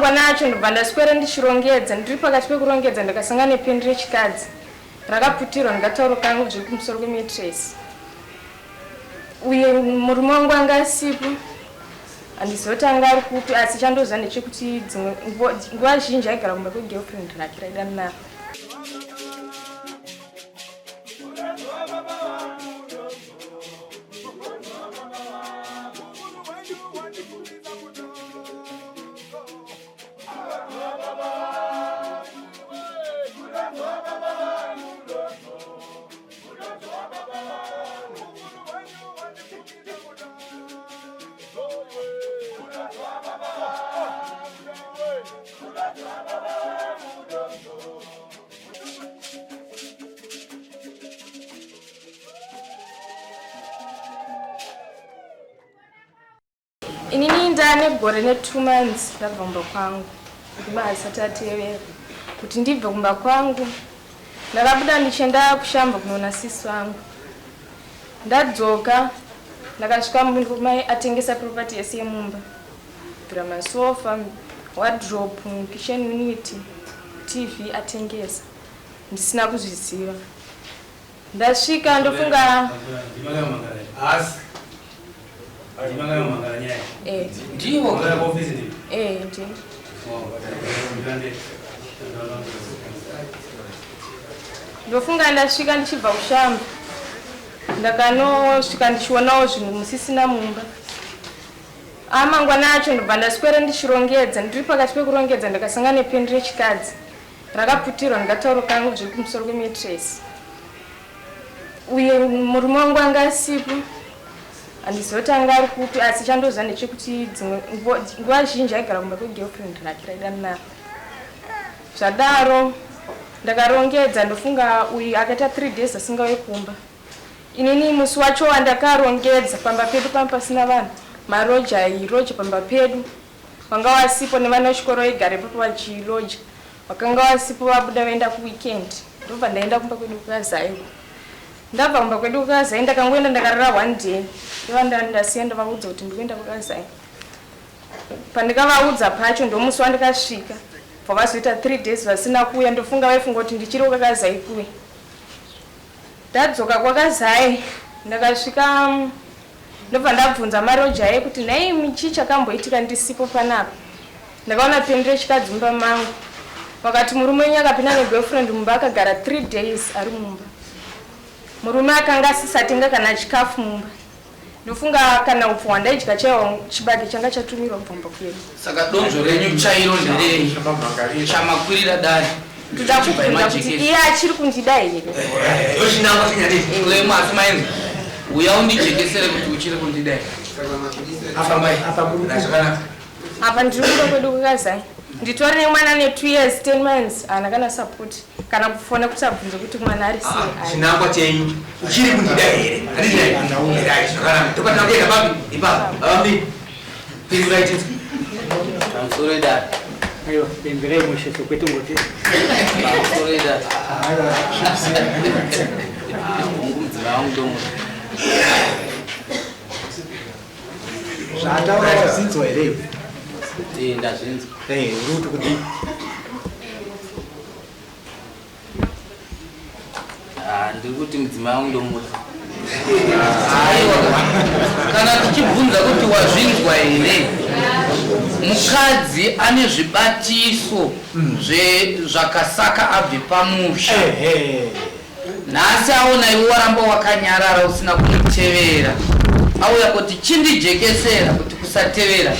Amangwana acho ndobva ndaswera ndichirongedza, ndiri pakati pekurongedza ndakasangana nependi rechikadzi rakaputirwa nekatauro kangu zviri kumusoro kwemetresi. Uye murume wangu anga asipo, handizivi kuti anga ari kupi, asi chandoziva ndechekuti dzimwe nguva zhinji aigara kumba kwegirlfriend rake raidana naro. Inini ndane gore netwo months ndabva kumba kwangu, murume asati atevera kuti ndibve kumba kwangu. Ndakabuda ndichienda kushamba kunoona sisi vangu. Ndadzoka ndakasvika murume atengesa property yese yemumba, kubvira masofa, wardrobe, kitchen unit, TV atengesa ndisina kuzviziva. Ndasvika ndofunga ndofunga ndasvika ndichibva kushamba ndakanosvika ndichionawo zvinhu musisina mumba amangwana acho ndobva ndaswera ndichirongedza ndiri pakati pekurongedza ndakasangana nependi rechikadzi Rakaputirwa nekatauro kangu zviri kumusoro kwemetresi. Uye murume wangu anga asipo, handizivi kuti anga ari kupi, asi chandoziva ndechekuti dzimwe nguva zhinji aigara kumba kwegirlfriend rake raidana naro. Zvadaro ndakarongedza ndofunga uyu akaita 3 days asingauye kumba. Inini musi wacho wandakarongedza pamba pedu panga pasina vanhu, maroja airoja pamba pedu. Vanga vasipo nevana vechikoro vaigara ipapo vachiloja vakanga vasipo vabuda vaenda kuweekend ndobva ndaenda kumba kwedu kukazai ndabva kumba kwedu kukazai ndakangoenda ndakarara one day ndova ndasiya ndavaudza kuti ndikuenda kukazai pandikavaudza pacho ndomusi wandikasvika bva vazoita three days vasina kuuya ndofunga vaifunga kuti ndichiri kukakazai kuye Ndadzoka kwaKazai ndakasvika ndobva ndabvunza maroja aye kuti nhaimi chii chakamboitika ndisipo panapa. Ndakaona pendi rechikadzi mumba mangu. Vakati murume wenyu akapinda negirlfriend mumba akagara 3 days ari mumba. Murume akanga asisatenga kana chikafu mumba. Ndofunga kana upfu hwandaidya chaiwo chibage changa chatumirwa kubva mumba kwedu. Saka donzvo renyu chairo nderei? Chamakwirira dare. Ndoda kubvunza kuti iye achiri kundida here? Ndochinangwa chinyadii. Clem asi mainzwa. Uya undijekesere kuti uchiri kundida here. Afambai. Zvakanaka. Apa ndiri kumba kwedu kukazai. Nditori nemwana ne 2 years 10 months haana kana support kana kufona kuti abvunze kuti mwana ari sei. Ah, chinangwa chenyu uchiri kundida here? Handiti right zvakanaka. Topatana kuenda papi? Ipapo. Baba mbi. Pindurai tinzwe. Pamusoro idare. Aiwa, pemberai mushe sokwete ngoti. Pamusoro idare. Ah, hongu mudzimai wangu ndomuda. Zvataura wazvinzwa here? Eh, ndazvinzwa. Eh, uri kuti kudii? Ah, ndiri kuti mudzimai wangu ndomuda. Aiwa, kana tichibvunza kuti wazvinzwa here, mukadzi ane zvibatiso zvakasaka abve pamusha. Ehe. Nhasi aona iwe waramba wakanyarara usina kumutevera, auya kuti chindijekesera kuti kusatevera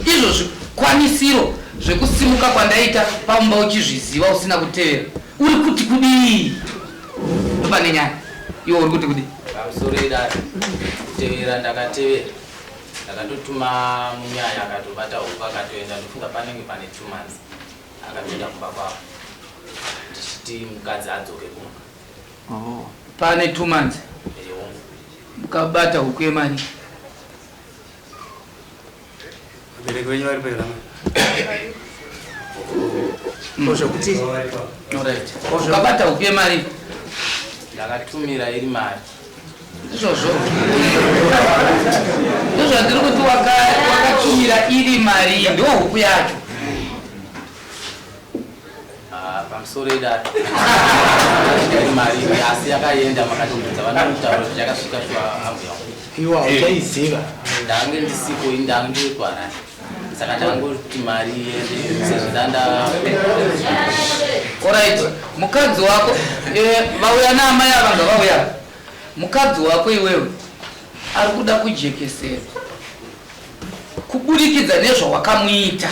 izvo zvikwanisiro zvekusimuka kwandaita pamumba uchizviziva usina kutevera uri kuti kudii? Ndopane nyaya. Iwe uri kuti kudii? Pamusoro idare, kutevera ndakatevera, ndakatotuma munyaya akatobata huku akatoenda, ndofunga panenge pane 2 months akatoenda kumba kwavo. Ndichiti mukadzi adzoke kumba. Oh, pane 2 months. Mukabata huku yemari. Vabereki venyu vari pera. Zvekuti Alright. Mukabata huku yemari. Ndakatumira iri mari. Ndizvozvo. Ndozvandiri kuti wakatumira iri mari ndo huku yacho. Pamusoro idare mari asi yakaenda makatobvunza vanotaura kuti yakasvika shuwa ambuya. Iwe hauchaiziva. Ndange ndisipo ini, ndange ndiri kuHarare, saka ndangoti mari iende sezvo ndanda. Alright, mukadzi wako, vauya naamai ava, ngavauya. Mukadzi wako iwewe ari kuda kujekeserwa kuburikidza nezvawakamuita.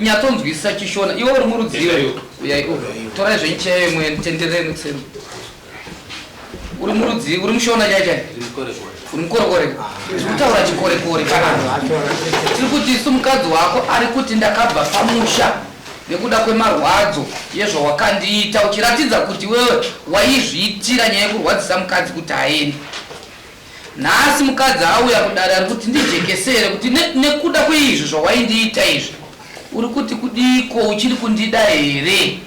Nyatsonzwisisa chiShona. Iwe uri murudziyo, uyai, torai zvenyu chaiyo imwe, tenderere nekusema. Uri murudzi, uri muShona chai chai? Uri mukorekore. Tiri kutaura chikorekore kana tiri kuti isu mukadzi wako ari kuti ndakabva pamusha nekuda kwemarwadzo yezvawakandiita, uchiratidza kuti wewe waizviitira nyaya yekurwadzisa mukadzi kuti aende. Nhasi mukadzi auya kudare, ari kuti ndijekesere kuti nekuda kweizvi zvawaindiita izvi, uri kuti kudiko? Uchiri kundida here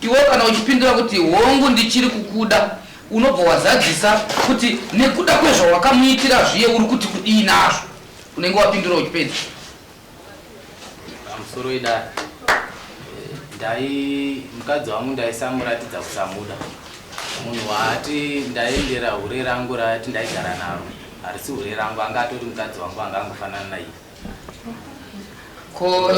iwe? Kana uchipindura kuti hongu, ndichiri kukuda, unobva wazadzisa kuti nekuda kwezvawakamuitira zviye uri kuti kudii nazvo? Unenge wapindura uchipedza. Pamusoro idare, ndai mukadzi wangu ndaisamuratidza kusamuda. Munhu waati ndaendera hure rangu raati ndaigara naro, harisi hure rangu, anga atori mukadzi wangu, anga angofanana naiye. Ko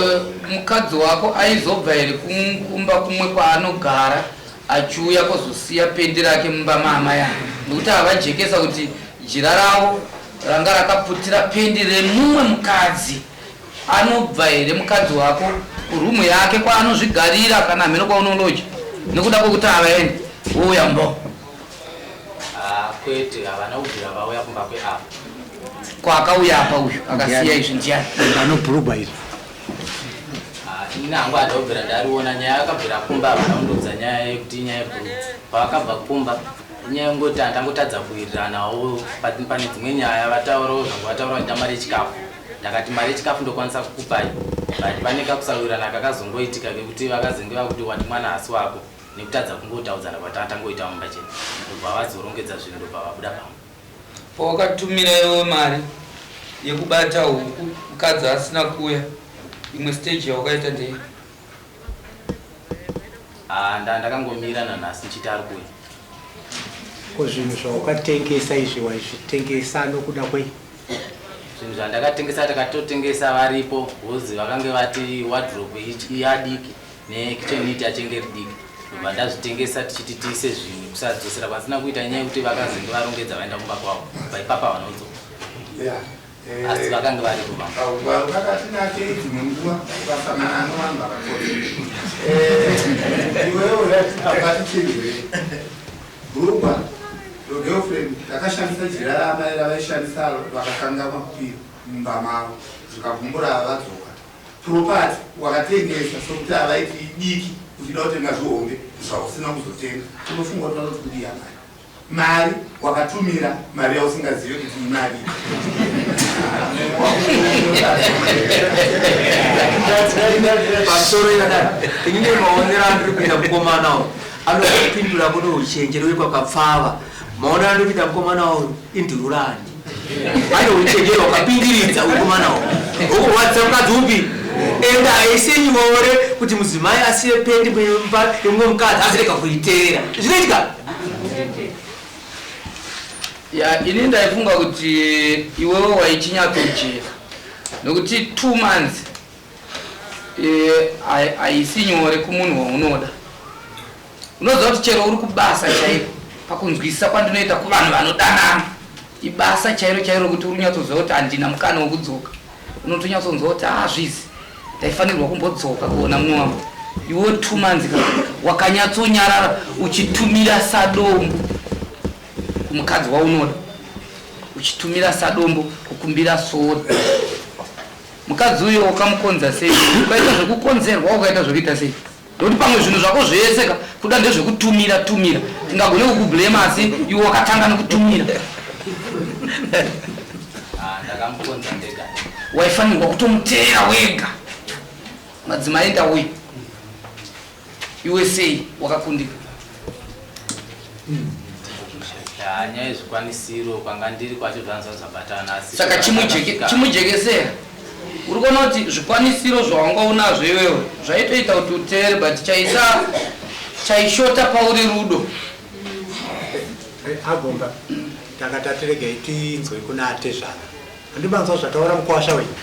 mukadzi wako aizobva here kumba kumwe kwaanogara achiuya kuzosiya pendi rake mumba maamai ake? Nekuti havajekesa kuti jira ravo ranga rakaputira pendi remumwe mukadzi. Anobva here mukadzi wako kurumu yake kwaanozvigarira kana hameno kwaunoloja, nekuda kwekuti havaendi, wouya mbo? Ah, kwete, havana kubvira vauya kumba kweapa. Kwaakauya apa uyu akasiya izvi ndiani? Anobhurugwa iri. Ah, ini hangu handabvira ndariona. Nyaya yakabvira kumba, havana kundodza nyaya yekuti inyaya yebhurugwa. Pavakabva kumba, inyaya yengoti handangotadza kuwiriranawo pane dzimwe nyaya. Vataurawo zvangu, vataura vachiita mari yechikafu. Ndakati mari yechikafu ndokwanisa kukupai, but pane kakusawirirana kakazongoitika kekuti vakazenge vakuti wati mwana hasi wako, nekutadza kungotaudzana kwatatangoita mumba chete, ndobva vazorongedza zvinhu, ndobva vabuda pamwe. Pawakatumira iwe mari yekubata huku, mukadzi asina kuuya, imwe stage yawakaita ndei? Ah, ndakangomira nanhasi ndichiti ari kuuya. Ko zvinhu zvawakatengesa izvi, waizvitengesa nokuda kwei? Zvinhu zvandakatengesa, takatotengesa varipo hozi. Vakange vati wardrobe iyadiki nekitchen unit yachenge iri diki, ndobva ndazvitengesa tichiti tiise zvinhu. Kusadzosera kwasina kuita nyaya yekuti vakazenge varongedza vaenda kumba kwavo. Paipapa vanodzoka, asi vakange varipo pamba. Ungwaru kakati nakei, dzimwe nguva ukasangana novanhu vakakosha. Iwewe apatichenjere bhurugwa rogirlfriend rakashandisa jira raamai ravaishandisa, vakakangamwa kupira mumba mavo, zvikagumbura vadzoka. Property wakatengesa sokuti havaiti idiki, uchida kutenga zvihombe zvausina kuzotenga. Unofunga kuti vanoti kudii amai? Mari wakatumira, mari yausingazive kuti imari. Pamusoro yakadai, inini maonero andiri kuita, mukomana uyu anopindura kune uchenjeri uye kwakapfava. Maonero andiri kuita, mukomana uyu indururani, ane uchenjeri hwakapindiridza. Mukomana uyu ukurwadzisa mukadzi upi? Ende haisi nyore kuti mudzimai asiye pendi mumba yemumwe mukadzi azirega kuiteera. Zvinoitika. Ya, ini ndaifunga kuti iwewe waichinyatsocheka, nokuti 2 months haisi nyore kumunhu waunoda. Unoziva kuti chero uri kubasa chaiko, pakunzwisisa kwandinoita kuvanhu vanodanana, ibasa chairo chairo kuti uri kunyatsoziva kuti handina mukana wekudzoka, unotonyatsonzwa kuti hazvizi, ndaifanirwa kumbodzoka kuona mumwe wangu. Iwe 2 months ka wakanyatsonyarara uchitumira sadombo kumukadzi waunoda, uchitumira sadombo kukumbira sorry. Mukadzi uyo wakamukonza sei? Ukaita zvekukonzerwa, ukaita zvekuita sei? Nokuti pamwe zvinhu zvako zvese ka kuda ndezvekutumira tumira. Tingagone kukublema, asi iwe wakatanga nekutumira. Ah, ndakamukonza ndega. Waifanirwa kutomuteera wega. Madzimai, ndauya. Iwe sei wakakundika? Ah, nyaya yezvikwanisiro, kwanga ndiri kwacho zvanza zvabatana, asi Saka chimujekesera. Uri kuona kuti zvikwanisiro zvawanga unazvo iwewe zvaitoita kuti uteere but chaisa chaishota pauri rudo. Agomba tanga tatiregei tinzwe kuna atezvara. Handimanzwa zvataura mukwasha wenyu.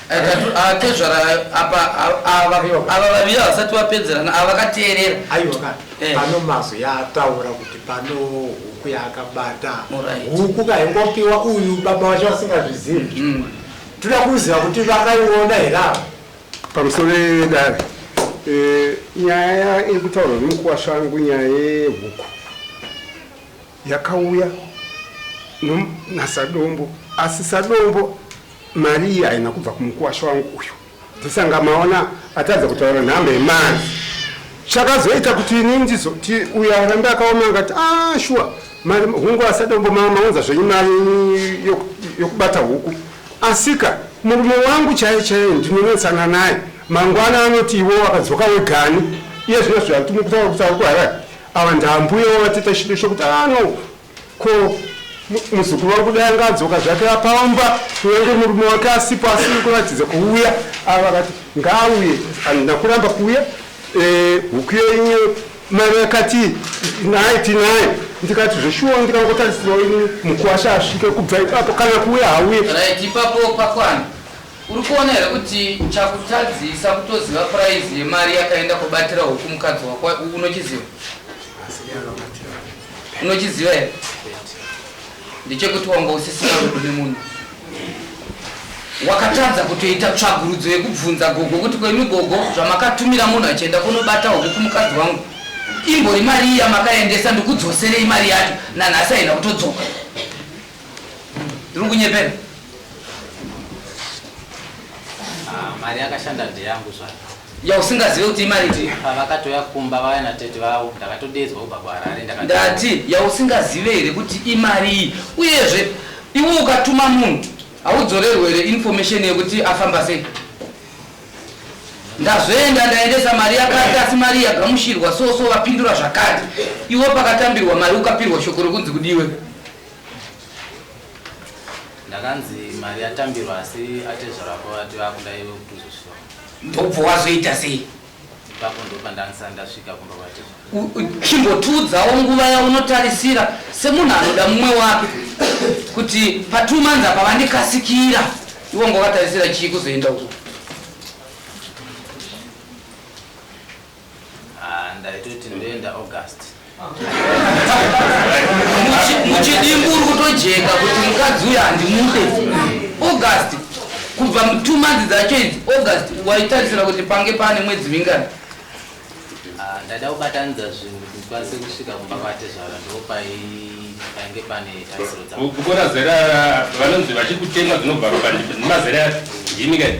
Atezvara apa ava ava vaviri havasati vapedzerana ava vakateerera. Aiwa ka pano mazwi yaataura kuti pano huku yaakabata. Huku kaingopiwa uyu baba wacho vasingazvizivi. Toda kuziva kuti vakaiona here ava. Pamusoro edare nyaya iri kutaurwa nemukuwasha wangu nyaya yehuku yakauya naSadombo asi Sadombo mari iyi haina kubva kumukuwasha wangu uyu ndisanga maona atadza kutaura nhamba yemari chakazoita kuti ini ndizoti uyo arambe akaoma akati ah shuwa mari hungu asadombo maunza zvenyu mari yokubata huku asika murume wangu chaiye chaiye ndinonetsana naye mangwana anoti iwo akadzoka wegani iye zvino zvatimukutaura kuti ari kuharare ava ndambuya wavateta chido chokuti ano ko muzukuru wangu dai anga adzoka zvake apaomba kunyange murume wake asipo asiri kuratidza kuuya ava vakati ngaauye handina kuramba kuuya huku yenyu mari yakati naye tinaye ndikati zveshuwa ndikangotarisirawo ini mukuwasha asvike kubva ipapo kana kuuya hauye. Right ipapo pakwana. Uri kuona here kuti chakutadzisa kutoziva price yemari yakaenda kubatira huku mukadzi wako unochiziva? Unochiziva here? Ndechekuti wanga usisina rudo nemunhu. Wakatadza kutoita tsvagurudzo yekubvunza gogo kuti kwemi gogo zvamakatumira munhu achienda kunobata huku kumukadzi wangu imbori mari iya makaendesa ndikudzoserei mari yacho nanhasi haina kutodzoka. Ndiri kunyepera? Mari yakashanda ndeyangu zvayo. Yausingazive kuti imari tii? Pavakatouya kumba vauya natete vavo ndakatodedzwa kubva kuHarare ndakati. Ndati yausingazive here kuti imari iyi uyezve iwe ukatuma munhu haudzorerwe here information yekuti afamba sei? Ndazoenda ndaendesa mari yakati asi mari yagamushirwa so so vapindura zvakati. Iwe pakatambirwa mari ukapirwa shoko rekunzi kudiwe. Ndakanzi mari yatambirwa asi atezvara vako vati vakuda iwe kuti uzosvika. Ndobva wazoita sei? Ipapo ndopandandisati ndasvika kumba kwatezvara. Chimbotiudzawo nguva yaunotarisira semunhu anoda mumwe wake kuti pa 2 months apa vandikasikira iwe wanga wakatarisira chii kuzoenda uko? Ndaitoti ndoenda August. Muchidimbu uri kutojeka kuti mukadzi uyu handimude. August kubva 2 months dzacho idzi August waitarisira kuti pange pane mwedzi mingani? Ndaida kubatanidza zvinhu kuti ndikwanise kusvika kumba kwatezvara ndopainge pane tarisiro dzangu. Kukora zera vanonzi vachikutemwa dzinobva pamazera ndimi kai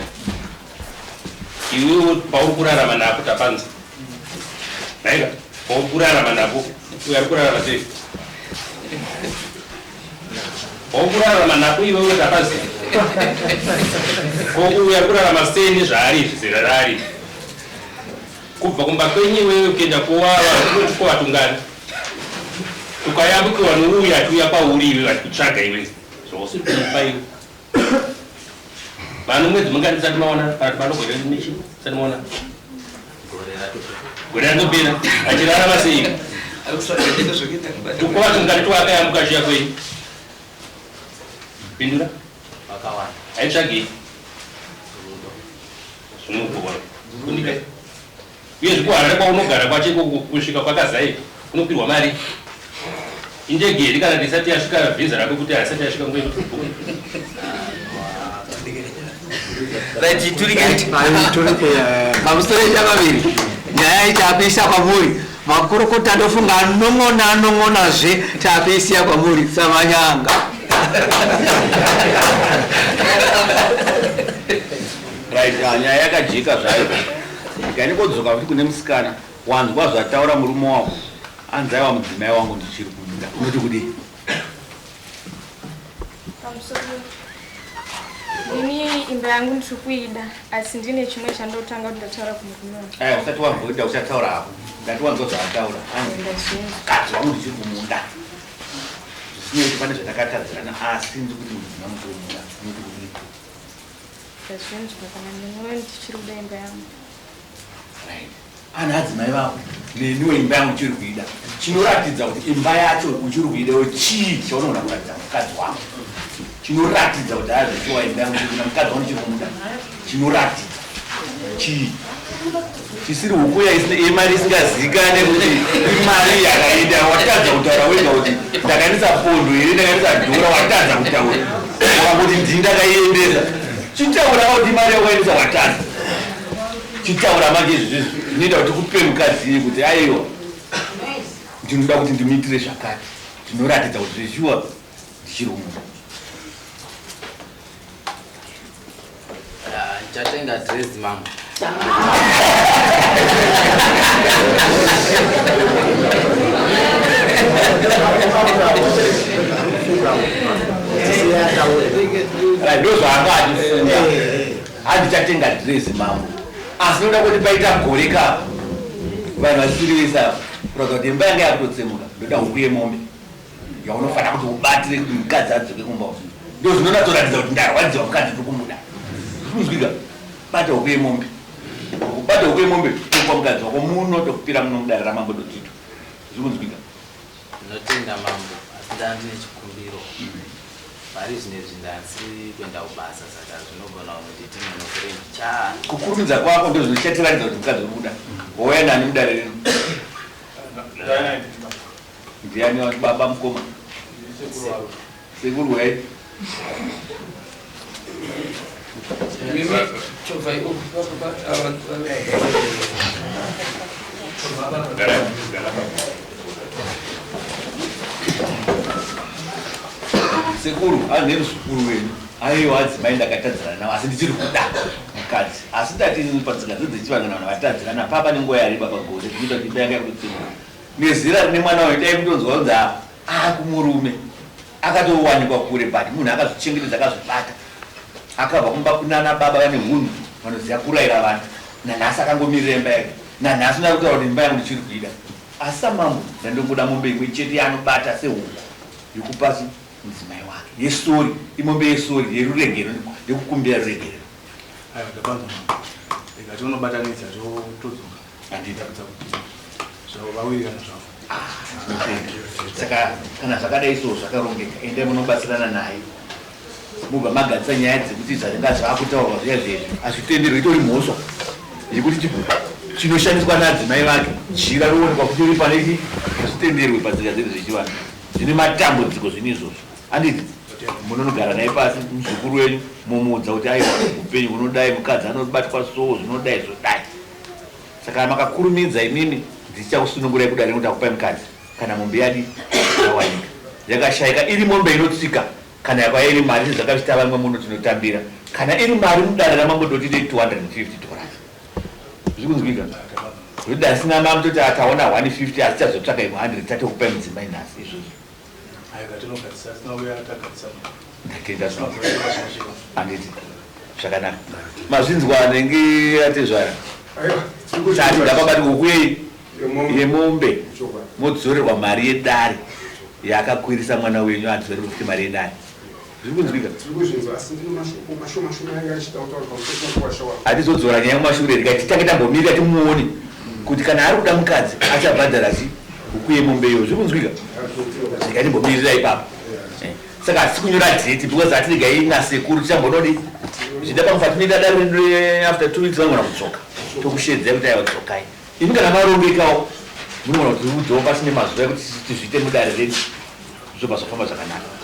iwewe pauri kurarama napo tapanzi naika pauri kurarama napo uyo ari kurarama sei pauri kurarama napo iwewe tapanzi ko uyo ari kurarama sei nezvaari izvi zera raari kubva kumba kwenyu iwewe kuenda kowava kunoti kovatungani ukayambukiwa nouyu achiuya kwauri iwe vachikutsvaga iwe zvausiri kumupa iwe vano mwedzi mungani musati maona kana kuti vano gore nechi musati maona gore ratopera achirarama sei ukovatungani twakayambuka achiuya kwenyu pindura vakawanda aitsvagei zvinogona kundika uye zvikuharare kwaunogara kwacho ikoko kusvika kwakazai unopirwa mari indege here kana isati yasvika vhiza rako kuti haisati yasvika nguva yekuti Right, turike. Pamusoro ichavaviri. Nyaya ichakuisa kwamuri. Makurukota ndofunga anon'ona anon'onazve takuisiya kwamuri samanyanga. Right, nyaya yakajeka zvayo. Ndikaingodzoka futi kune musikana wanzwa zvataura murume wako anzi aiwa mudzimai wangu ndichiri kumuda. Unoti kudii? Pamusoro ini imba yangu ndiri kuida asi ndine chimwe chandotanga kuti ndataura kumurume wangu. Aya usati wamboida uchataura hako. Ndati wanzwa zvaataura. Anzi mukadzi wangu ndichiri kumuda. Zvisinei kuti pane zvatakatadzirana asi ndiri kuti mudzimai wangu ndiri kumuda. Unoti kudii? Ndazvinzwa kana ndinova ndichiri kuda imba yangu. Right. Ana adzimai vako neniwo imba yangu uchiri kuida. Chinoratidza kuti imba yacho uchiri kuida chii chaunogona kuratidza mukadzi wako? Chinoratidza kuti azvichiwa imba yangu uchiri kuida mukadzi wangu uchiri kumuda. Chinoratidza chii? Chisiri huku yemari isingazikane kuti imari yakaenda watadza kutaura wega kuti ndakaendesa pondo here ndakaendesa dhora watadza kutaura wakakuti ndini ndakaiendesa chitaura kuti mari yakaendesa watadza chitaura manje izvi zvizvi zvinoita kuti kupe mukadzi iye kuti aiwa ndinoda kuti ndimuitire zvakati ndinoratidza kuti zveshuwa ndichiri kumuda Ndichatenga dress mama. Ndozvaanga achifunga handichatenga dress mambo asi noda kuti paita gore ka vanhu vasiri vese ava kuratidza kuti imba yanga yakutotsemuka ndoda huku yemombe yaunofanira kuti ubatire kuti mukadzi adzoke kumba uku ndo zvinonatsoratidza kuti ndarwadziwa mukadzi tiri kumuda zvikunzwika bata huku yemombe ubata huku yemombe tokupa mukadzi wako muno tokupira muno mudare ramambo dotito zvikunzwika Ndinotenda mambo asi ndanga ndine chikumbiro. Pari zvinezvi ndandisiri kuenda kubasa saka zvinogona kunditi munokure mbichana. Kukurumidza kwako ndozvinochatiratidza kuti mukadzi uri kuda wouya nani mudare rino Ndiani wati baba mukoma? Sekuru wai. Sekuru, ane muzukuru wenyu. Aiwa adzimai ndakatadzirana navo asi ndichiri kuda mukadzi. Asi ndati patsika dzechivanhu kana vanhu vatadzirana papa nenguva yareba pagore zvinoita kuti imba yanga yakutotsimuka. Nezera rine mwana uyu dai kutonzwa kunzi akumurume akatowanikwa kure but munhu akazvichengetedza akazvibata akabva kumba kunana baba vane hunhu vanoziva kurayira vanhu nanhasi akangomirira imba yake nanhasi unoda kutaura kuti imba yangu ndichiri kuida asi samambo ndandongoda mombe imwe chete yaanobata sehuku yekupa mudzimai wake yesori imombe yesori yeruregero yekukumbira ruregerero Aiwa ndapanzwa mambo. Rega tonobatanidza todzoka. Handiti. Kuratidza kuti zvavo vawirirana zvavo. Saka kana zvakadai so zvakarongeka, endai munobatsirana naye mobva magadzisa nyaya dzekuti zvaringa zvakutaurwa zviya zviya hazvitenderwi, itori mhosva yekuti chinoshandiswa naadzimai vake jira roonekwa kuti riri pane chi hazvitenderwi patsika dzedu dzechivanhu zvine matambudziko zvinhu izvozvo handiti munonogara naye pasi muzukuru wenyu momuudza kuti aiwa upenyu hunodai mukadzi anobatwa so zvinodai zvodai Saka makakurumidza imimi ndichakusunungurai kudare nekuti akupai mukadzi kana mombe yadi yawanika yakashaika iri mombe inotsika kana yakauya iri mari sezvakazvita vamwe muno tinotambira kana iri mari mudare ramambo totite 250 dollars zvikunzwika zvekuti asina mari toti ataona 150 asi tazotsvaka imwe 100 tatokupai mudzimai nhasi izvozvo Ndatenda zvangu. Handiti zvakanaka. Mazvinzwa anenge atezvara. Tati ndapabati huku yei yemombe modzorerwa mari yedare yaakakwirisa mwana wenyu adzorerwe futi mari yedare. Zviri kunzwika? Hatizodzora nyaya mumashure rega titange tambomirira timuone kuti kana ari kuda mukadzi achabhadhara chi huku yemombe iyo. Zviri kunzwika? Rega timbomirira ipapo. Eh, saka hatisi kunyora dheti because hati regai nasekuru tichambonodi zvichida pamwe patinoita dare redu after 2 weeks vanogona kudzoka tokushedzai kuti aiwa dzokai. Imi kana marongekawo munogona kuti tiudzewo pasine mazuva ekuti tizviite mudare redu zvobva zvafamba zvakanaka.